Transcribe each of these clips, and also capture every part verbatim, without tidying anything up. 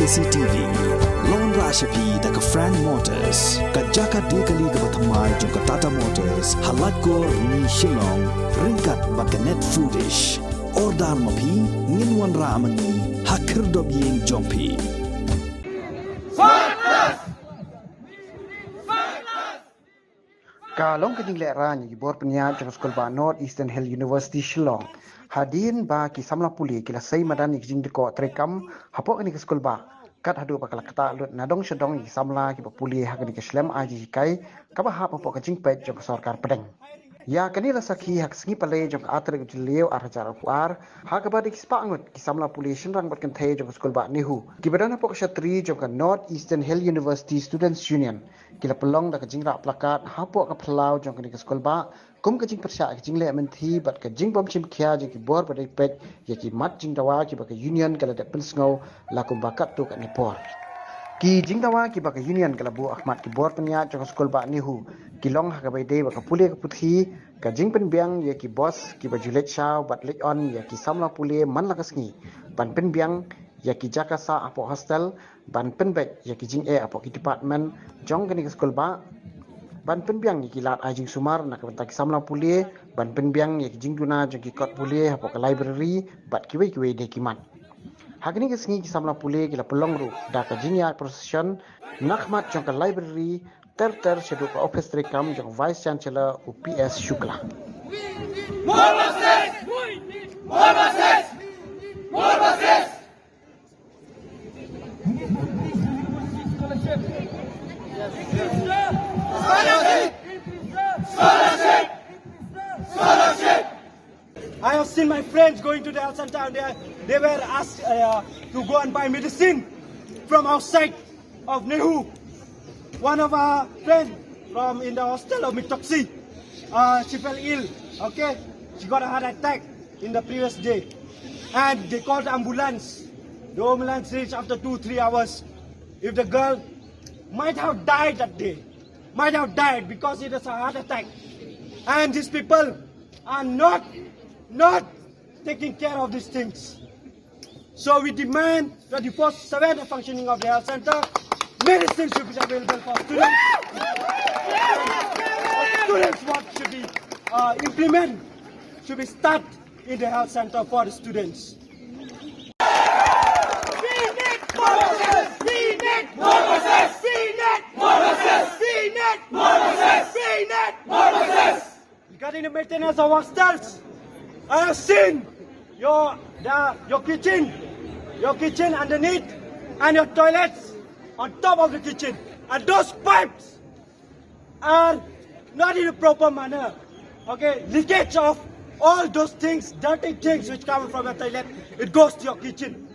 C T V. Long ra sha phi da ka Frank Motors, ka jaka de kali kaba thymmai jong ka Tata Motors, ha Laitkor Ni Shillong, ryngkat bad ka Net Foodish. Order ma phi, ngin wanrah ma ngi ha khyrdop ïing jong phi. Ka long ka jinglehrain ïa ki bor pynïaid jong ka skulbah North Eastern Hill University Shillong, hadien ba ki samla pule ki la sei madan ïa ki jingdkoh treikam hapoh kane ka skulbah, kat haduh ba ka la ktah lut na dong sha dong ïa ki samla kiba pule ha kane ka shlem ai jinghikai kaba hap hapoh ka jingpeit jong ka sorkar pdeng. Ïa kane la sakhi ha ka sngi Palei jong ka arphew tarik Jylliew arhajar arphew ar, ha kaba da ki spah ngut ki samla pule shynrang bad kynthei jong ka skulbah NEHU, kiba don hapoh ka shatri jong ka North Eastern Hill University Students Union, ki la pynlong da ka jingrah plakat hapoh ka phyllaw jong kane ka skulbah, kum ka jingpyrshah ka jingleh mynthi bad ka jingbym shim khia jong ki bor ba dei peit ïa ki mat jingdawa kiba ka union ka la dep pynsngew la kumba katto katne por. Ki jingdawa kiba ka union ka la buh ha khmat ki bor pynïaid jong ka skulbah NEHU ki long ha kaba ïadei bad ka pule ka puthi, ka jingpynbiang ïa ki bos kiba ju leit shaw bad leit on ïa ki samla pule man la ka sngi, ban pynbiang ïa ki jaka sah hapoh hostel, ban pynbeit ïa ki jingeh hapoh ki department jong kane ka skulbah, ban pynbiang ïa ki lad ai jingsumar na ka bynta ki samla pule, ban pynbiang ïa ki jingduna jong ki kot pule hapoh ka library bad kiwei kiwei de ki mat. Ha kane ka sngi ki samla pule ki la pynlong ruh da ka jingïaid procession na khmat jong ka library ter ter shaduh ka ophis treikam jong Vice Chancellor u P S Shukla. More buses! More buses! More buses! I have seen my friends going to the health center and they, they were asked uh, to go and buy medicine from outside of NEHU. One of our friends from in the hostel of Mitoksi, uh, she fell ill. Okay, she got a heart attack in the previous day, and they called ambulance. The ambulance reached after two three hours. If the girl might have died that day, might have died because it is a heart attack, and these people are not not taking care of these things. So we demand twenty-four seven the functioning of the health center. Medicine should be available for students. Students, what should be uh, implement should be start in the health center for the students. Regarding the maintenance of hostels, I have seen your the, your kitchen, your kitchen underneath, and your toilets on top of the kitchen, and those pipes are not in a proper manner. Okay, leakage of all those things, dirty things which come from the toilet, it goes to your kitchen.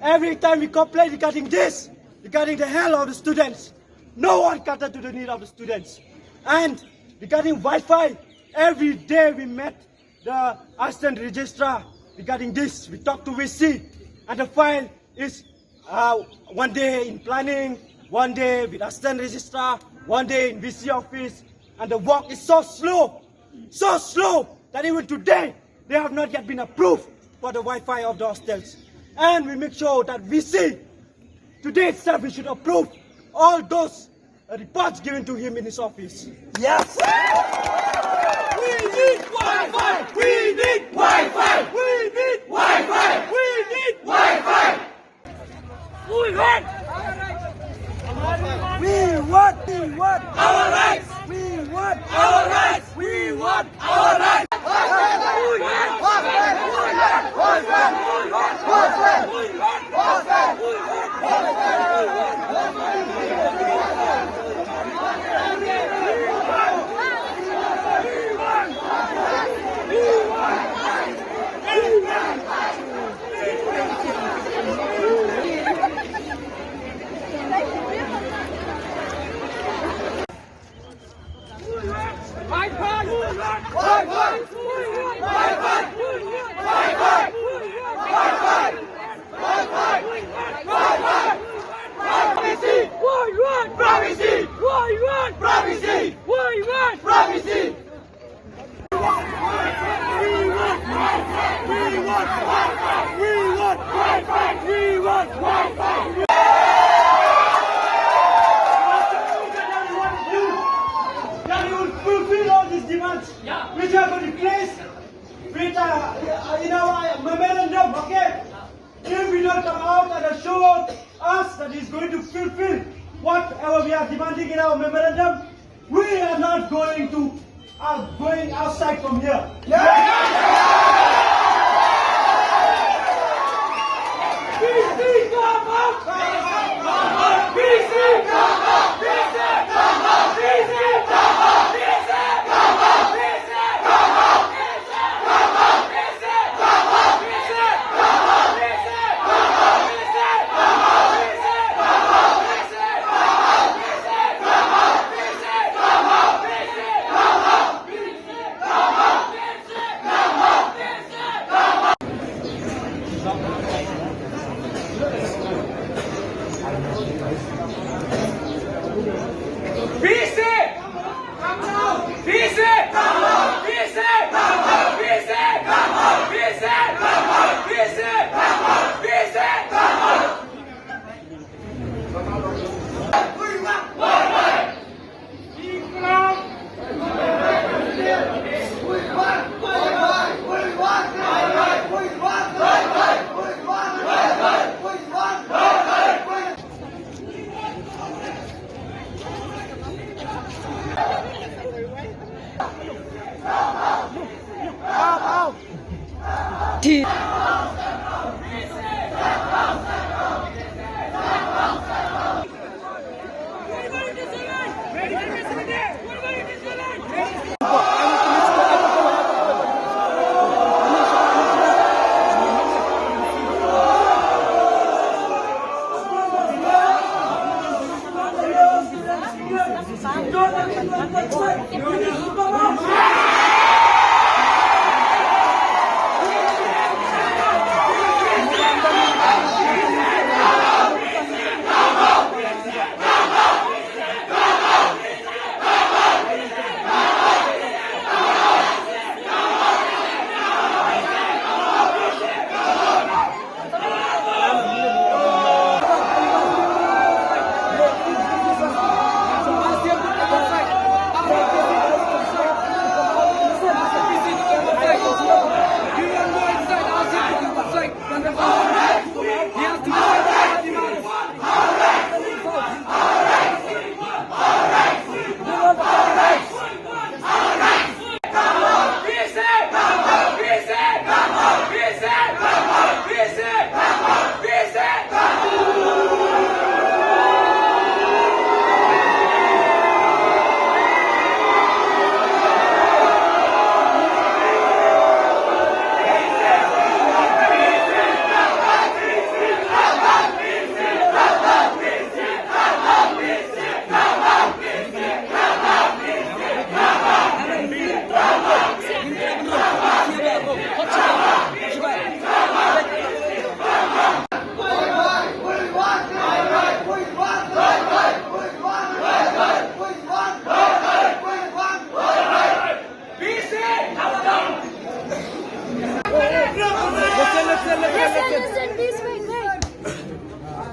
Every time we complain regarding this, regarding the health of the students, no one cater to the need of the students. And regarding Wi-Fi, every day we met the assistant registrar regarding this. We talked to V C, and the file is uh, one day in planning, one day with assistant registrar, one day in V C office, and the work is so slow, so slow that even today they have not yet been approved for the Wi-Fi of the hostels. And we make sure that V C today itself we should approve all those reports given to him in his office. Yes! We need Wi-Fi! We need Wi-Fi! We need Wi-Fi! We need Wi-Fi! We want! We want! We want our rights! We want our rights! We want our rights! Come out and assure us that he's going to fulfill whatever we are demanding in our memorandum. We are not going to, are going outside from here.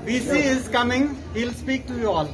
P C is coming. He'll speak to you all.